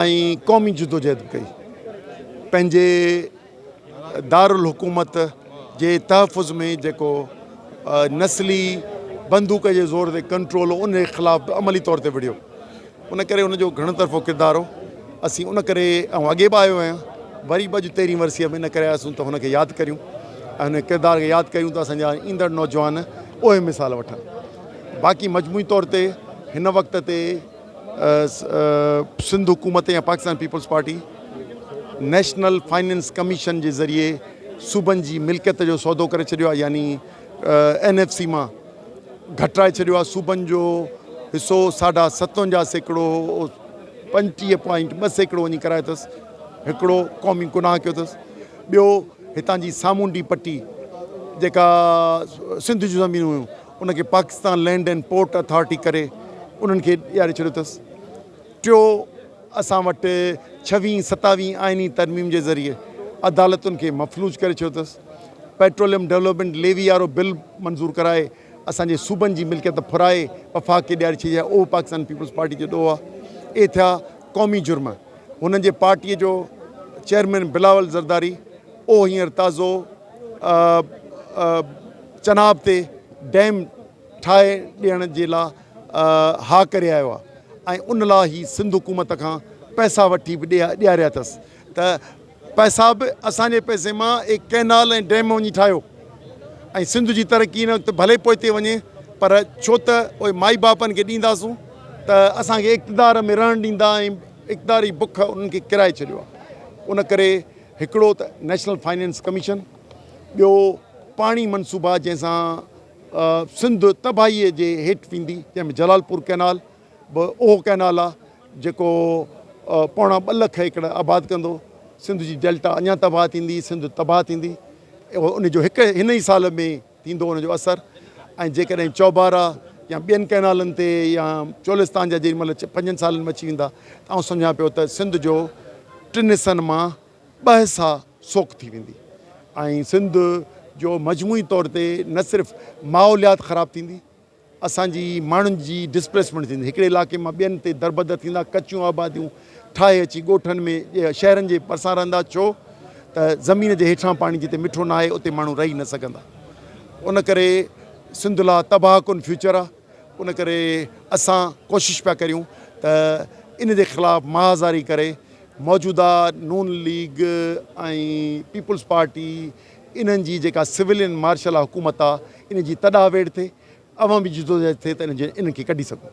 ۽ قومي جدوجهد به ڪئي. پنهنجي دارالحڪومت جي تحفظ ۾ جيڪو نسلي بندوق جي زور تي ڪنٽرول هو ان جي خلاف به عملي طور تي وڙهيو. ان ڪري ان جو گهڻ طرفو ڪردار هو. اسين ان ڪري آئون اڳي به آيو آهيان وري به اڄ تيرهين ورسيء ۾ ان ڪري آياسون ته هن کي ياد ڪريون ۽ هن جي ڪردار کي ياد ڪريون ته اسان جا ايندڙ نوجوان اهي مثال وٺن. باقي مجموعي طور تي هن وقت تي سنڌ حڪومت يا Pakistan Peoples Party National Finance Commission جي ذريعي صوبن جي ملڪيت جو سودو ڪري ڇڏيو آهي يعني اين ايف سي مان گهٽرائي ڇڏيو آهي صوبن جو حصو ساڍا 57% هو 25.2% وڃي ڪرايو اٿس هڪڙو قومي گناهه ڪيو اٿس ٻيو هتان جي سامونڊي پٽي جيڪا سنڌ جون زمينون هيون ان کي Pakistan Land and Port Authority ڪري انهن کي ڏياري ڇڏيو اٿس. ٽيو اسان وٽ ڇويهين ستاويهين آئيني ترميم جي ذريعي عدالتن کي مفلوج ڪري ڇڏيو اٿس. پيٽروليم ڊولپمينٽ ليوي وارو بل منظور ڪرائي اسان جي صوبن جي ملڪيت ڦرائي وفاق کي ڏياري ڇڏي آهي اهو پاڪستان پيپلز پارٽي جو ڏوهه آهي. اهي ٿيا قومي جرم. هنن جي پارٽي جو چيئرمين بلاول زرداري اهو هينئر تازو چناب تي ڊيم ٺاهي ڏيڻ جي لا ها ڪري آيو آهي ۽ ان لا هي سنڌ حڪومت کان پئسا وٺي به ڏياريا اٿس ته پئسا به اسان جي پئسي مان اهي ڪئنال ۽ ڊيم وڃي ٺاهيو ۽ سنڌ جي ترقي هن وقت ڀلي پوئتي وڃي پر ڇو ته اهي مائي باپن کي ڏينداسون ته اسان کي اقتدار ۾ رهڻ ڏيندا ۽ اقتداري بک انهن کي ڪرائي ڇڏيو آهي ان ڪري هڪڙو ته نيشنل فائننس ڪميشن، ٻيو پاڻي منصوبا جنهن سان سنڌ تباهي جي هيٺ ويندي جنهن ۾ جلالپور ڪئنال به اهو ڪئنال آهي جيڪو پوڻا ٻه لک ايڪڙ آباد ڪندو، سنڌ جي ڊيلٽا اڃا تباهه ٿيندي، سنڌ تباهه ٿيندي ان جو هڪ هن ئي سال ۾ ٿيندو ان جو اثر ۽ جيڪڏهن چوبارا يا ٻين ڪئنالن تي يا چولستان جا جيڏي مهل پنجن سالن ۾ اچي ويندا ته آئون سمجهان پيو ته سنڌ جو ٽن حصن مان ٻه حصا سوڪ ٿي ويندي ۽ سنڌ جو مجموعي طور تي نه صرف ماحوليات خراب ٿيندي اسان جي ماڻهن جي ڊسپليسمينٽ ٿيندي، هڪڙي علائقي مان ٻين تي دربدر ٿيندا، ڪچيون آباديون ٺاهي اچي ڳوٺن ۾ شهرن جي ڀرسان رهندا، ڇو ته زمين جي هيٺان پاڻي جتي مٺو ناهي اتي ماڻهو رهي نه سگهندا. ان ڪري سنڌ لا تباهه ڪن فيوچر آ، ان ڪري اسان ڪوشش پيا ڪريون ته ان جي خلاف محاذاري ڪري موجوده نون ليگ ۽ پيپلز پارٽي انهن جي جيڪا سولين مارشل لا حڪومت آ ان جي تڏا ويڙهه ٿئي، عوامي جدوجهد ٿئي ته انهن کي ڪڍي سگهون.